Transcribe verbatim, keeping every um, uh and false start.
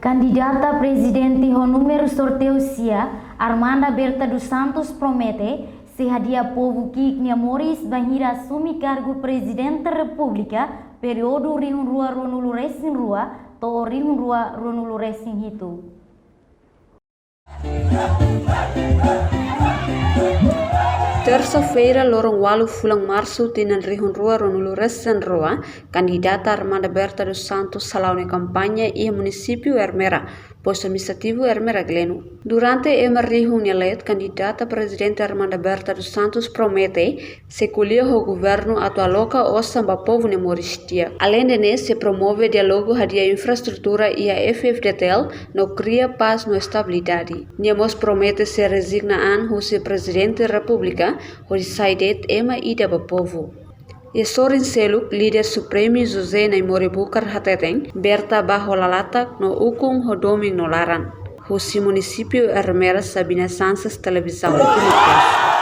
Kandidata prezidente ho númeru sorteiu sia, Armanda Berta dos Santos, promete sei hadi'a povu ki'ik nia moris bainhira asume kargu Prezidente Repúblika períodu rihun rua ruanulu resin rua to'o rihun rua ruanulu resin hitu. Tersa-feira, loron ualu fulan Marsu, tinan rihun rua ruanulu resin rua, kandidata Armanda Berta dos Santos hala'o nia kampaña iha munisípiu Ermera, postu administrativu Ermera Gleno. Durante ema rihun nia leet, kandidata prezidente Armanda Berta dos Santos promete sei ko'alia ho governu atu aloka osan ba povu nia moris di'ak. Aleinde ne'e, sei promove diálogu, hadi'a infraestrutura iha F-FDTL no kria pás no estabilidade. Nia mós promete sei rezigna an husi Prezidente Repúblika hodi sai de'it ema ida ba povu. Iha sorin seluk, líder supremu José Naimori Bucar hateten, Berta bá ho lalatak no ukun ho domin no laran. Husi munisípiu Ermera, Sabina Sanches, Televizaun Timor Post.